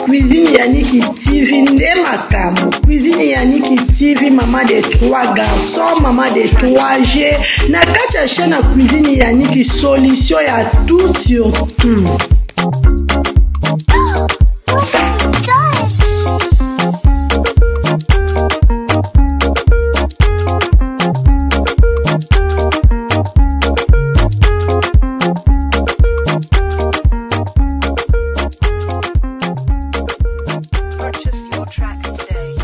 Cuisine Yannick TV nde makambo. Cuisine Yannick TV, maman de trois garçons, maman de 3 G. Na kati ya chaîne ya Cuisine Yannick, solution ya tout sur tout. Purchase your tracks today.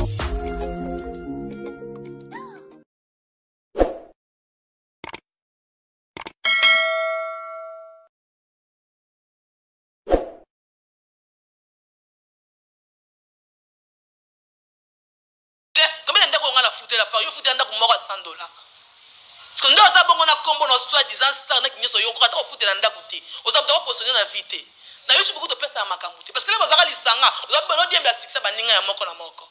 te combien na ndako nga na futela par yo futela ndako moko ya 100 dollars parce que nde oza bongo na kombo na soit disant star naki nyonso yo okoka ata kofutela ndako te oza moto akoposone na vie te na youtube kutu opesaka makambo te parce que lelo bazaka lisanga oza bono diembe ya succès baninga ya moko na moko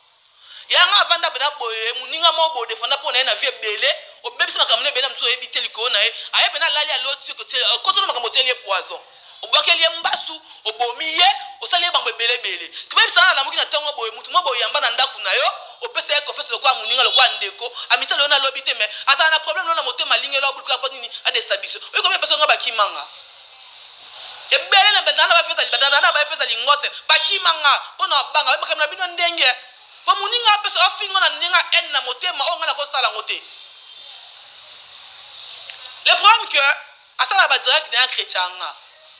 yanga avanda pena boye moninga moko boye defanda mpo na ye na vie ebele obebisi makambo na ebele na mosusu oyebi te likolo na ye aye pena alali aloti okotona makambo otieli ye poison Obwakeli ye mbasu, obomi ye, osali ye bambo ebele ebele. Koyebisa nga nalamuki na tongo boye, mutu moko boye oyamba na ndaku na yo, opesa ye confiance lokola muninga, lokola ndeko, amisala yo na lobi te mais azala na problème no na motema alingeli yo abuluka po nini adesa biso. Oyebi combien de personnes nga bakima nga? Ebele na na ba feta na na ba feta lingose bakima nga po na banga makambo na bino ndenge po muninga apesa ofingo na ndenge haine na motema oyo nga nakosala yango te. Le problème que Asala ba direct na ya chretien nga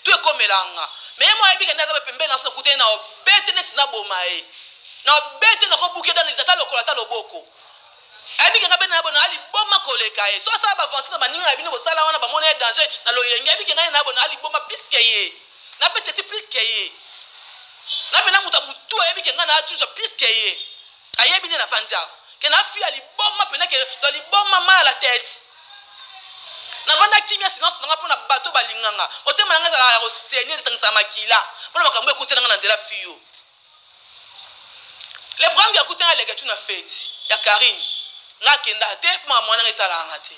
tout ekomela nga mais ye moko ayebi ke nde aza boye pembeni na so nakutani na obete neti na boma ye na obete na kobuke dan ata lokolo ata loboko ayebi ke nga bena na bona aliboma koleka ye so asala ba aventure na baninga na bino bosala wana bamona ye danger na loyenge ayebi ke ngai na bona aliboma plus ke ye na pe teti plus ke ye na pena moto ya motu ayebi ke ngai na ajuja plus ke ye ayebi nde nafandi awa ke na fille ya liboma pena ke to liboma mal à la tête navanda kimia silence na nga mpo na bato balinga nga motema na nga ezalaka ya kosenie etangisaka makila mpo na makambo ekutela nga na nzela fiyo le problème ya kutanga leke na feti ya Karine nga akenda te mpo makambo wana nga etalaka nga te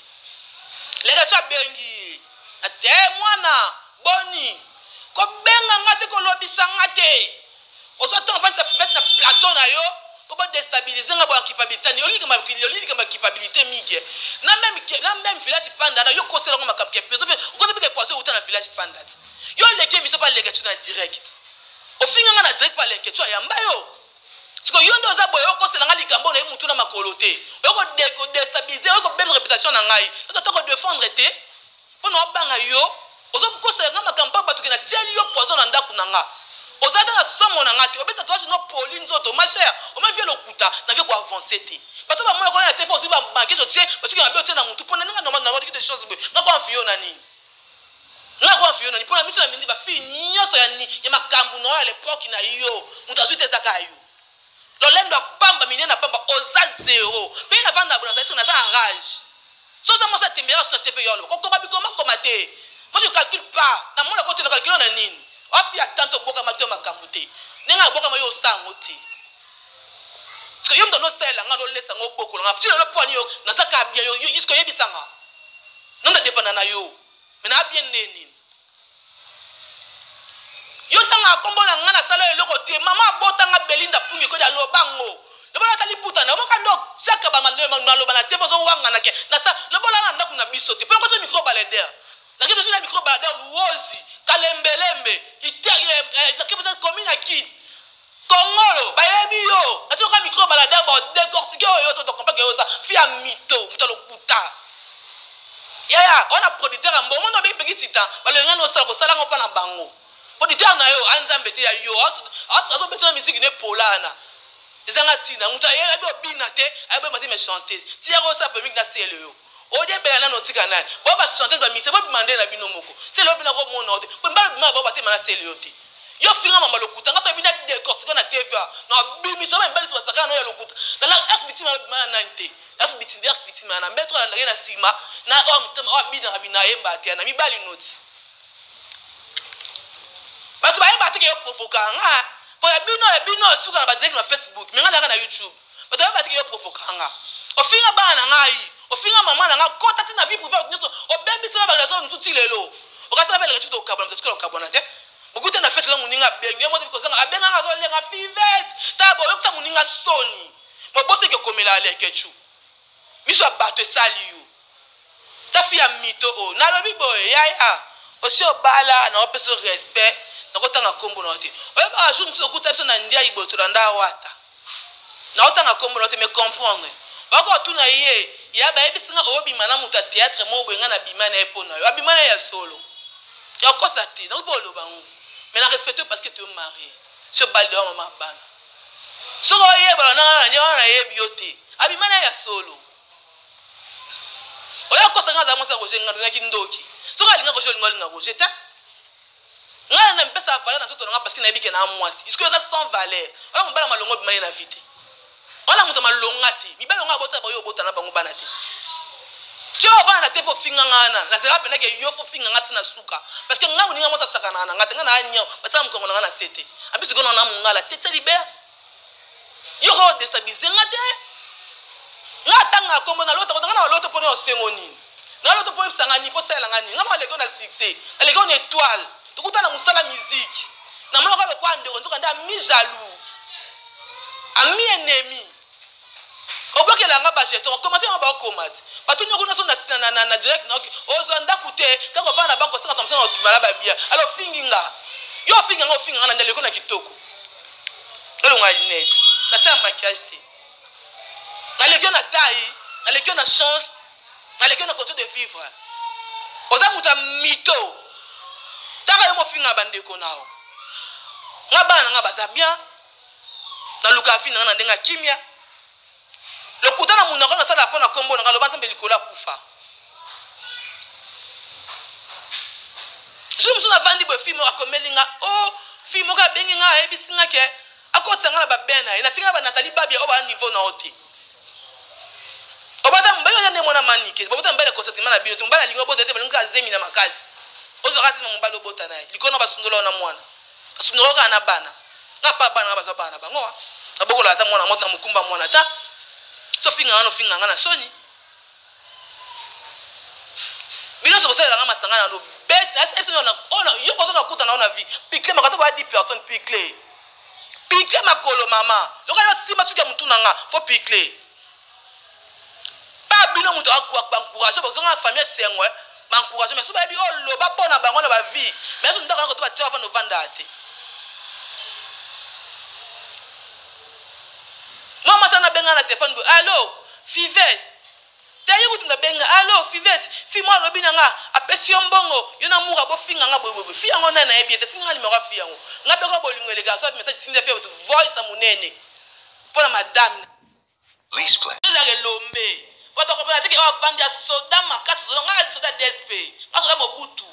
leke tu abengi ye te mwana boni kobenga nga te kolobisa nga te Ozwa temps ovandisa fivette na plateau na yo po bo destabiliser nga boya culpabilité ni olingi olingi likambo ya culpabilité mingi na meme na meme village panda na yo kosela ngo makambo ke peso pe okosa pe ke poison euta na village panda ti yo oleki emission pa leke tu na direct ofinga nga na direct pa leke tu ayamba yo siko yo nde oza boye okosela nga likambo na ye mutu na makolo te oyo ko destabiliser oyo kobebisa réputation na ngai ata ko défendre te Pona obanga yo ozo kosela nga makambo pa batu ke na tieli yo poison na ndaku na nga oza ata na somo na nga te obeta tatouage no poli nzoto ma chère oma vie lokuta na vie ko avancer te bato ba mona ko na te ozwi ba banquet otie basuki mabe otie na mutu pona ninga normal normal quelque chose boye nga ko envie yo na nini nga ko envie yo na nini pona miso na mindi ba fille nyonso ya ni ya makambo na yo ya l'époque na yo mutu azwi te ezaka yo Lolendo ya pamba minene ya pamba oza zero pe na vanda bona nazali naza na rage so oza mwasi ya tembe yaka so na TV yo aloba kokoma bikoma koma te moi je calcule pas na mona ko te na calcule na nini ofi ya tante obokama te makambo te ndenge abokama yo osango te parce que yo moto anosalela nga nolesa nga obokola nga ti lelo pwani yo naza kaka bien yo yo oyebisa nga no na dependa na yo mais na bien nde nini Yo tangaka kombo na nga nasala yo eloko te mama abota nga Belinda Pungi kodi aloba ngo lobola ata liputa na yo moka nde otiaka ba maloba na TV ozo wangana ke nasa lobola na ndaku na biso te pona kotia micro baladeur nake tozo na micro baladeur luozi kalembelembe nake peut commune ya kin kongolo bayebi yo natiaka micro baladeur ba décortiquer oyo ozo comprendre ke oza fille ya mito moto ya lokuta Yaya wana producteur ya mbongo omoni obengi peki titan balobi nga nosala kosala ngo mpa na bango producteur na yo a nzambe te ya yo azobeta na musique ne pola wana ezanga ntina moto ayebi obina te ayebi oyemba te mais chanteuse ti yaka osala polemique na sele yo odiebela nani otika nani bo ba chanteuse ba musicien bobima nde na bino moko sele obina komona yo te po mbala obima bango batema na sele yo te yo finga mama lokuta nga soki na décortique na tva na bimisa ba mibali basakana no ya lokuta na f victime na bima na nani te F bitindi F victime na mbeto alandaki na sima na oyo motema oyo abinaka bina ayemba te na mibali noti bato bayeba te ke yo provoka nga po ya bino ya bino suka na ba direct na Facebook mais nga naka na YouTube bato bayeba te ke yo provoka nga ofinga bana na ngai. Ofinga mama na nga kota ti na vie privée bato nyonso obebisela ba relation mosusu ti lelo. Okasala bele ti tokabwana totikala kokabwana te. Bokuta na fete na moninga abengi yo moto kozanga abengaka azolenga fivette ta boyokisa moninga soni. Moboseki okomela leketchou. Miso ya bato esali yo. Ta fille ya mito oyo. Nalobi boye yaya osi obala na opesa yo respect nakotanga kombo na yo te. Oyebaka jour mosusu okuta biso na Ndiaye boye tolanda wata. Naotanga kombo na yo te mais comprendre. Oyoka otuna ye ya bayebisi nga obima na moto ya theatre moko boye nga na bima na ye mpo na yo. Abima na ye ya solo. Ya kokosa te. Nakoki mpe oloba yango. Mais na respecte yo parce que tu es marie. Si obali dewa mama bana. Soki oyebana na nga na wana nayebi yo te. Abima na ye ya solo. Oya kosa nga aza mwasi ya Roger Ngandu naki ndoki. Soki alinga Roger olinga olinga Roger te. Nga na mipesa valeur na nzoto na nga parce que nayebi ke na mwasi. Isiko eza sans valeur. Oya mobala malongo obima ye na vie te. Wana moto malonga te. Mibali ngo abota bayo obota na bango bana te. Tio ovanda na te fo finga nga na. Nazela pena ke yo fo finga nga tina suka. Parce que nga moninga mwasi asakana na nga te nga na nyao. Basala mokongo na nga na se te. Abisi ko na mongala te tia libert. Yo ko destabiliser nga te. Nga atanga kombo na lota nga na lota pona osengo nini. Nga lota po yebisa nga nini po salela nga nini. Nga maleko na succès. Naleki na étoile. Tokuta na musala musique. Na mona kwa lokwa ndeko nzoka nde ami jaloux. Ami ennemi. Obwakela nga ba jeton, commentaire nga ba komati. Bato nyoko na so na na na, na direct na ozwa ndaku te, kaka ovanda na banque osanga comme ça na otumala ba bien. Alors fingi nga. Yo ofinga nga ofinga nga na ndaleko na kitoko. Elonga lunette. Natia maquillage te. Naleki yo na taille, naleki yo na chance, naleki yo na condition de vivre. Oza moto ya mito. Taka yo mofinga bandeko na yo. Nga bana na nga baza bien. Naluka vie na nga na ndenge ya kimia. Lokuta na monoko nasala mpo na kombo na nga, loba Nzambe likolo akufa. Jour mosusu navandi boye, fille moko akomeli nga, oh, fille moko abengi nga, ayebisi nga ke akotisa nga na ba bain na ye. Nafinga ba Nathalie Babia oyo ba niveau na yo te. Obata mobali oyo nde mwana manike, bobota mobali ya consentement na bino te, mobali alingi obota te, balingi kaka zemi na makasi. Ozwaka zemi na mobali obota na ye, likolo na basundola yo na mwana. Basundola yo kaka na bana. Nga pa bana nga bazwa bana na bango. Nabokola ata mwana moto na mokumba mwana ta. So finga nga no finga nga na soni. Bino nyonso bosalela nga masanga na lo bete yo kozo nakuta na yo na vie picle makata ba 10 personnes picle picle makolo mama lokola yo simba suki ya mutu na nga fo picle pa bino moto encourage bozonga na famille esengo eh. ba encourage mais so bayebi oloba oh, mpo na bango na ba vie mais so ndako nako to batia avanda ovanda te mwa mwasi wana abenga na telefone boye allo fivette te ye kutu nabenga allo fivette fi mwa alobi na nga apesi yo mbongo yo na mura bofinga nga boyeboye fi yango nani nayebi ye te tinga nga nimero ya fi yango nga beko bolingo eleka so message tinda fi ya bato voice na monene mpo na madame Ezalaka elombe bato bakopona te ke oyo avandi ya soda makasi soda ngai soda dsp ngai soda mobutu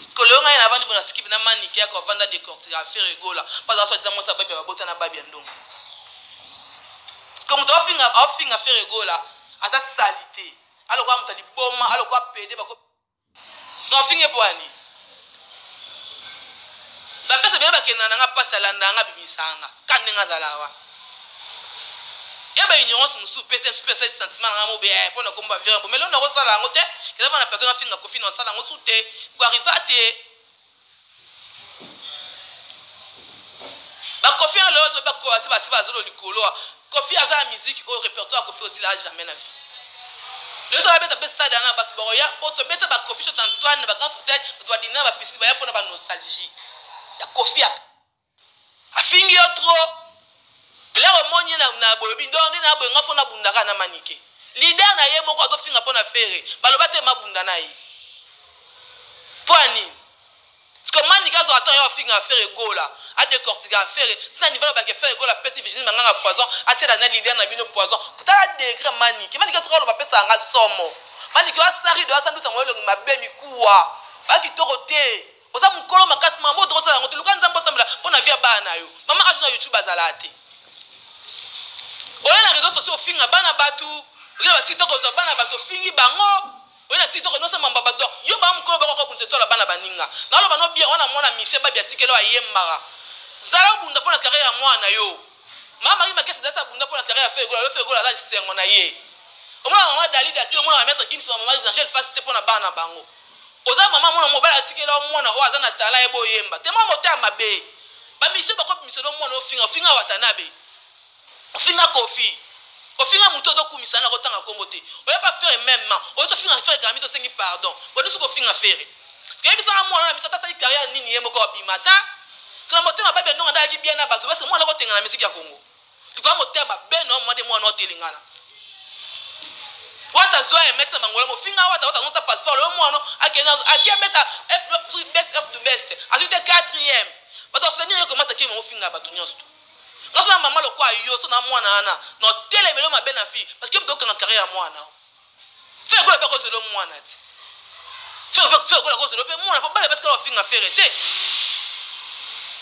sikoyo ngai navandi bona tiki na manike yako avanda decortika affaire egola mpo azala soit eza mwasi ya babia babota na babia ndongo sikoyo moto aofinga aofinga affaire egola aza salite alokwa moto ya liboma alokwa pede bako Non afingi mpo ya nini? Bapesa bino bakenda na nga pasi alanda nga abimisa nga ka ndenge azala wa ya ba ignorance mosusu pe te mosusu pe asali sentiment na nga mobe eh, mpo na kombo ba vire bomelo nakosala yango te keza mpo na plateau nafinga kofi na osala yango su te koarriva te Ba Koffi wana lelo ba ko basi basi bazolo likolo. Koffi aza na musique oyo répertoire Koffi osila jamais na vie. Lelo so babeta pe stade wana bato bakoya po tobeta ba Koffi Shot Antoine ba Grand Hotel bato badina ba piscine baya pona ba nostalgie ya Koffi afingi yo trop eloko omoni ye na boyebi ndo nde na boye nga fo nabundaka na manike leader na ye moko azofinga mpo na fere baloba te mabunda na ye mpo ya nini Sikoyo Manicke azwaka temps ya kofinga Ferre Gola, a decortiquaka Ferre ti na niveau alobaka ke Ferre Gola apesi Virginie Manganga poison, atiela na leader na bino poison. Tala degre ya Manicke. Manicke soki aloba apesaka nga somo. Manicke oza sans rido, oza sans doute yango elongi mabe mikuwa. Oza kitoko te. Oza mukolo makasi makambo oyo tokosala yango te. Luka Nzambe osambela pona vie ya bana na yo. Mama age na YouTube azalaka te. Oya na reseaux sociaux ofinga bana batu, oya na ba TikTok ozwa bana batu ofingi bango. Oye na tiktok nosa mamba ba donc yo ba mukolo bako ko bunza tola bana baninga na loba no bien wana mwana mise babi atikelo ayembaka zala obunda pona carrière ya mwana yo. Mama Marie Makesi dasi abunda mpo na carrière ya Ferre Gola, lelo Ferre Gola aza esengo na ye. Omona mama Dalida te, omona ba maître Gims, ba mama Angèle Fassi te mpo na bana na bango. Oza mama mwana mobali atikela yo mwana oyo aza na talent ye boyemba te mwa motema mabe. Ba musiciens bako bimisela yo mwana ofinga, ofinga Watanabe. Ofinga Koffi. Ofinga mutu ozo kumisa na kotanga kombo te. Oya pa Ferre meme oyo tofinga Ferre kala mito osengi pardon. Boni soki ofinga Ferre. Toyebisa nga mwana na mito ata asali carrière nini ye moko abima ta. Tona motema babi ndonga ndalaki bien na bato parce que mwana kotenga na musique ya Congo. Likoya motema mabe no mwana mwana otelengana. Wata zwa ya meti na bangola mofinga wata wata nota passeport yo mwana akende akebeta F best of the best. Azui te 4e. Bato soutenir yo komata ki mofinga bato nyonso. Nga so na mama lokola yo so na mwana wana na otelemelo mabe na vie parce que moto okanga carrière ya mwana Ferre Gola pe akozela mwana te. Ferre Gola akozela pe mwana po bana batikala kofinga Ferre te.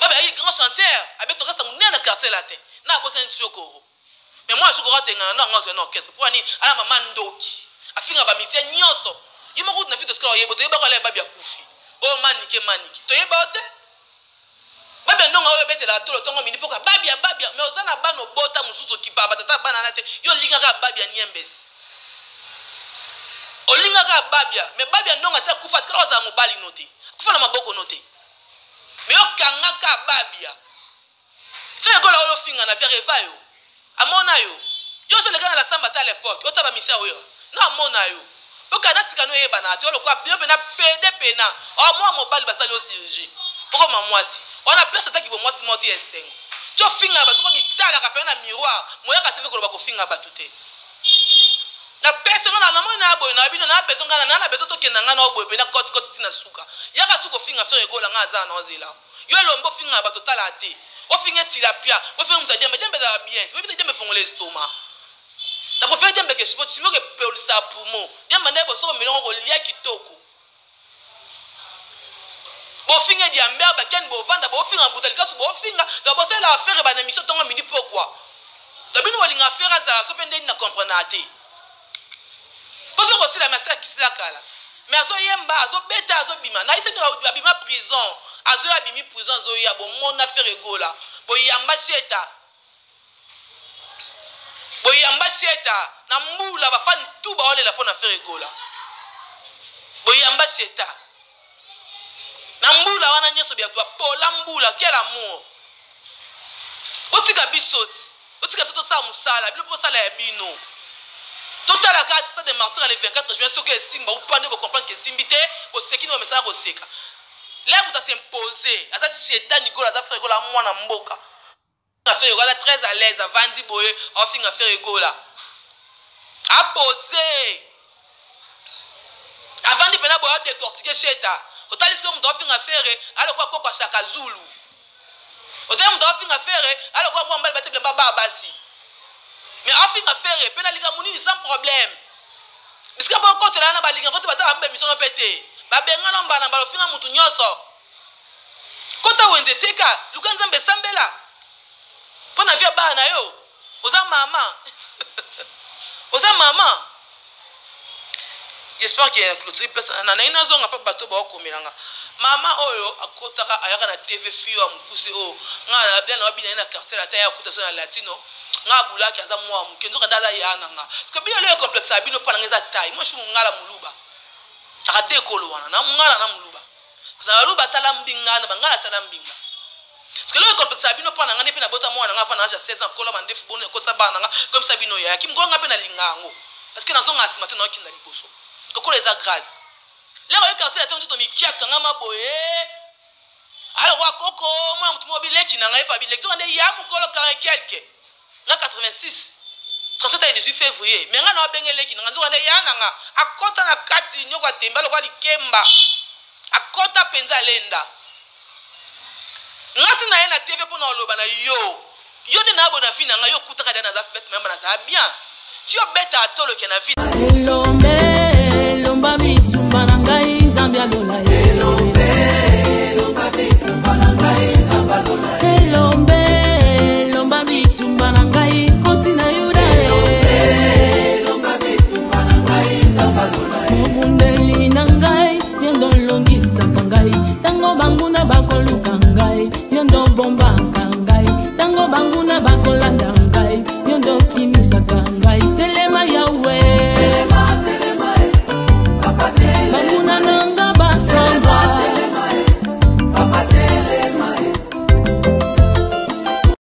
Babe ayaki grand chanteur abeti orchestre monene na quartier latin na abosani Chokoro. Mais mwana Chokoro atengana na yango azwa na orchestre po ani ala mama ndoki afinga ba musiciens nyonso. Ye moko kutu na vie tosikala oyeba toyebaka ala babi akufi. Oyo manike manike toyeba yo te. Babia ndonga oyo obetelaka tolo tongo midi poka babia babia mais oza na bana obota mosusu okipaka ba tata bana na te yo olingaka babia niembes olingaka babia mais babia ndonga ti akufa atikala kozala mobali no te akufa na maboko no te mais yo kangaka babia Ferre Gola oyo ofinga na vie areva yo amona yo yo ozo leka na la samba te à l'époque ota ba misia oyo na amona yo oka na sika no eyebana te olokwa yo pena pede pena o mwa mobali basali yo chirurgie okoma mwasi wana place ataki bomwasi moko te ya esengo ti ofinga bato oko mitalaka pena na miroir moyaka te koloba kofinga bato te na pese nga na namoni na boye na bino na besoin nga na na besoin tokenda nga na boye pena koti koti tina suka yaka suka ofinga Ferre Gola nga aza na ozela Yo elombe ofingaka bato otalaka te. Ofinga tilapia, ofinga moto ya diamba, diamba ezalaka bien. Oyebi te diamba efongola estomac. Na prefere diamba ke chipo, chipo ke peulisa poumon. Diamba nde bosoko milongo kolia kitoko. Bofinga diamber ba ken bovanda bofinga mbuta likasu bofinga donc bosalela affaire ba na mission tongo midi pokwa. Donc bino bolinga affaire azala so pe ndeni na comprendre te. Poso kosila mais asila kisila kala. Mais azo yemba azo beta azo bima na yebisa bino abima prison azoya abimi prison azoya bomona Ferre Gola boyamba sheta boyamba sheta na mbula ba fan tout baolela pona Ferre Gola boyamba sheta na mbula wana nyonso biato bapola mbula quel amour botika biso ti botika biso tosala mosala bino mpo bosala ya bino totala kaka stade de martyr le 24 juin soki esimba upa nde bocomprendre ke esimbi te boseki nde bamesana koseka lere moto asimpose aza shetani gola aza frere gola mwana mboka Ferre Gola aza très à l'aise avandi boye aofinga Ferre Gola apose avandi mpena boye adecortike sheta otali sikoyo moto aofinga Ferre alokola koko ashaka zulu otali moto aofinga Ferre alokola mwa mbali batie bilamba baa basi mais aofinga Ferre mpe na likambo nini sans problème bisika mpo okotela wana balinga kote batala mpe misono mpe te babengana mbala mbala ofinga moto nyonso Kota wenze teka, luka Nzambe sambela mpo na vie ya bana na yo. Oza mama oza mama. J'espère que na clôturer place na naye nazonga mpo bato baokomela nga. Mama oyo akotaka ayaka na TV fille ya mokuse oyo nga na bien na bina ye na quartier latin ya kuta so na latino nga abulaki aza mwa moke nzoka nde aza ya na nga parce que bino lelo complexe ya bino mpo na nga eza taille moi je suis mongala moluba aka ekolo wana na mongala na moluba Na baluba tala mbinga na bangala tala mbinga. Parce que lelo complexe bino pa na nga ne pe na bota mwana nga fa na âge ya 16 ans kola mandefu bono ekosa bana nga comme ça bino ya kim nga pe na linga yango. Parce que nazonga sima te na kinda liboso. Kokola eza grâce. Lelo yo quartier ya tonto mikia kanga maboye. Alors wa koko mwana mutu moko bileki na ngai pa bileki nde ya mukolo 40 quelque. Nga 86 37 ya 18 février mais nga na abenge leki na nga nzoka nde ya na nga akota na kati nyoko atemba lokola likemba akota mpenza alenda nga ti na ye na tv mpo na oloba na yo yo nde na bona vie na nga yo okutaka da naza fete meme nazala bien ti obeta atoloke na vie.